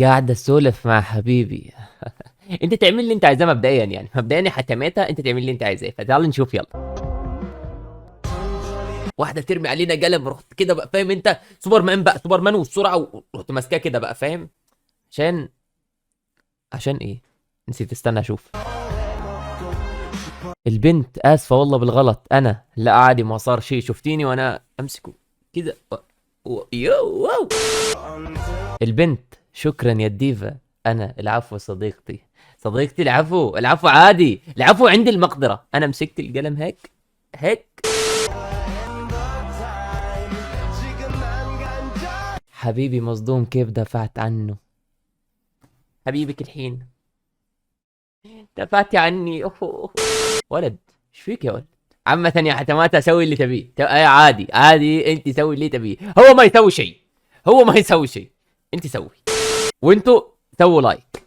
قاعد اسولف مع حبيبي. انت تعمل اللي انت عايزاه مبدئيا، يعني مبدئيا يا حتماته انت تعمل اللي انت عايزاه. فتعال نشوف. يلا، واحدة ترمي علينا قلم، رحت كده بقى، فاهم انت؟ سوبرمان بقى، سوبرمان والسرعه، ورحت ماسكاه كده بقى، فاهم؟ عشان ايه؟ نسيت، استنى اشوف. البنت: اسفه والله بالغلط. انا: لا عادي، ما صار شيء، شفتيني وانا امسكه كده yo wow. البنت: شكرا يا الديفا. انا: العفو صديقتي، صديقتي، العفو، العفو، عادي، العفو عندي المقدره. انا مسكت القلم هيك هيك. حبيبي مصدوم كيف دافعت عنه. حبيبك الحين دافعتي عني. أوه. ولد، ايش فيك يا ولد؟ عامة يا حتمات، سوي اللي تبيه. عادي عادي، انت سوي اللي تبيه، هو ما يسوي شيء، هو ما يسوي شيء، انت سوي، وانتوا سووا like.